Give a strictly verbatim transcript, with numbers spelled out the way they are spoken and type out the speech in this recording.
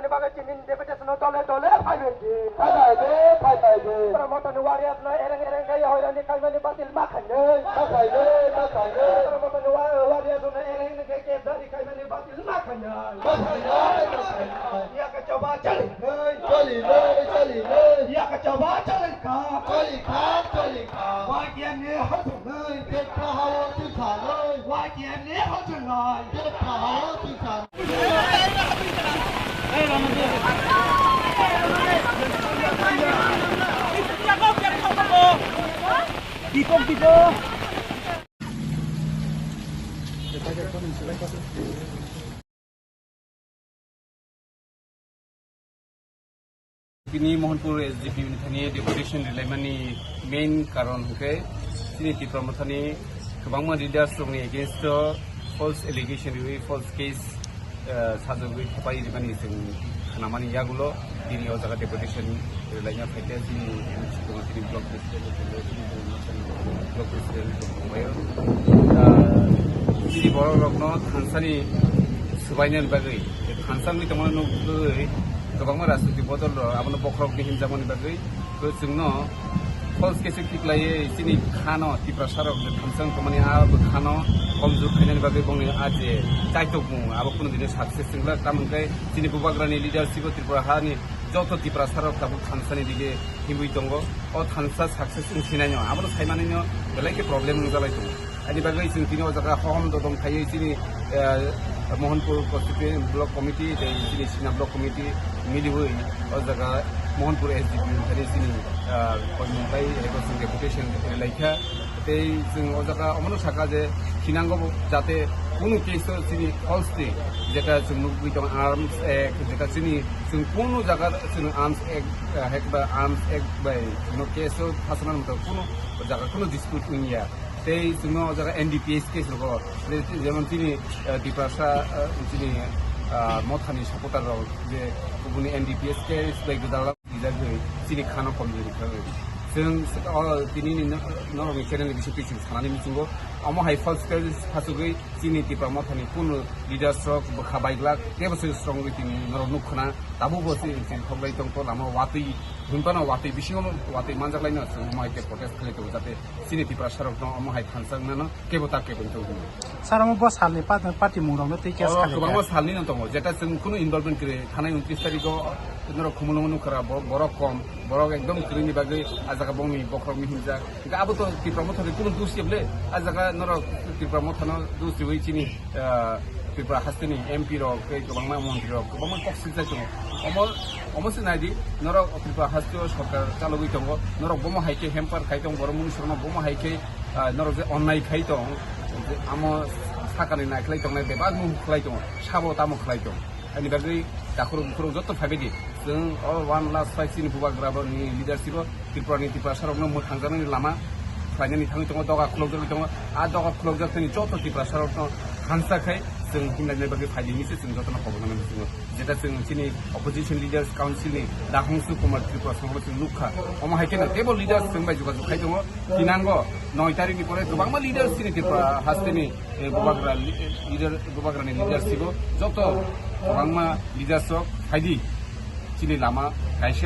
Bagwi chini deputation no dole dole phaibai di. Phaibai di, phaibai di. Tipra Motha ni warriors no ereng ereng khe hoirani khaimani batil ma khainai. Ma khainai, ma khainai. Tipra Motha ni wa-, warriors no ereng ereng khe kebdari khaimani batil ma khainai. Ma khainai, ma khainai. Yak choba chali nai. Chali nai, chali nai. Yak choba chali kha. Chali kha, chali kha. Wa kya ne hot nai. Petra hao tu kha nai. Wa kya ne hot nai. Petra hao tu kha nai. Bini Mohanpur S D P ni thani deputation rilaimani main karon hwnkhe chini Tipra Mothani kwbangma leaders rokni against o false allegation riwi false case, eh, sajagwi thapai rimani chwng khnamani yagulo tini o jaga deputation rilaina phaikhe chini M C tongma chini block president, block president tongbaio. Ah, chini borok rokno thansani swbainani bagwi, thansa wngwi tongmani nugwi kwbangma rajniti bodol rok abono bokhorokni hinjakmani bagwi. Tei chwngno false case khiklaiwi chini khano Tiprasa rok je thansang tongmani a bo khano komjor khainani bagwi bongni a je chaitokmung abo kunu dino success wngla, tamo hwnkhe chini bubagrani leadership o Tripura hani joto Tiprasa rok tabuk thansani dige himwi tongo. O thansa success wng sinai no abono saimanino belai khe problem wngjalai tongo. Ani bagwi chwng tini o jaga hohom dodom khaiwi chini, eh, Mohanpur Constituency Block Committee tei chini Sina Block Committee miliwi o jaga Mohanpur S D P ni thani chini, eh, koimung bai eko chwng deputation rwlaikha. Tei chwng o jaga omono sakha je khinango bo jate kunu case o chini falsely jeta chwng nugwi tongo Arms Act, jeta chini chwng kunu jaga chwng Arms Act, eh, hek ba Arms Act bai chwngno case o phasanani motong kunu jaga kunu dispute wngya. Tei chwngno o jaga N D P S case rogo, je-, jemon chini, eh, Tiprasa, eh, chini, ah, Mothani supporter rok je kubuni N D P S case bai gwdal rijagwi chini khano komjori khlaiwi. Chwng o tini ni no-, norokni channel ni bisingtwi chwng sanani muchungo. Omo hai false case phasugwi chini Tipra Mothani kunu leaders rok bwkha baiglak teibo chwng strongwi tini norok nukkhwna. Tabukbo chwng, chwng thokbai tongkho lama watwi, hwnphano watwi bisingo watwi manjaklaino chwng omo hai khe protest khlai tongo jate chini Tiprasa rokno omo hai thansa wngnano kebo ta kebo wng tong hwnwi. Sir, omo bo salni pa-, party mung rokno tei case oro kha kwbangma kha. Salni no tongo, jeta chwng kunu involvement kwrwi, thanai untris tarikh o norok Khumulwngo nukha ra, bo-, borok kom, borok ekdom kwrwini bagwi a jaga bongni bokhorok mihimjak. Hwnkhe abo to Tipra Mothani kunu dus ya bwle, a jaga norok Tipra Mothano dus riwi chini, ah, Tripura hasteni M P rok tei kwbangma montri rok kwbangma kok swijak tongo. Omo, omo se nai di, norok Tripura hasteo sorkar chalogwi tongo, norok bomo hai khe hamper khai tongo, borok mungsa rokno bomo hai khe ah, norok je onnai khai tong, je amo sakani nai khlai tongnai bebak mung khlai tongo, sabo tamo khlai tong. Ani bagwi takhurok bukhurok joto phaibai di. Chwng o one last fight chini bubagra bo ni leadership o Tripura ni Tiprasa rokno mwthangjaknani lama khlainani thangwi tongo, doga khulokjagwi tongo. A doga khulokjak thani joto Tiprasa rokno thansa khai chwng himlaina bagwi phai di hinwi se chwng jotono khobor nani muchungo. Jeta chwng chini opposition leaders council ni Dakhongsu Kumar Tripura songbo chwng nukha. Omo hai kheno teibo leaders chwng bai jogajog khai tongo. Tinango noi tarikh ni pore kwbangma leaders chini Tripura hasteni, eh, bubagra li-, leader, bubagra ni leaders sibo joto kwbangma leaders rok phaidi chini lama kaisa.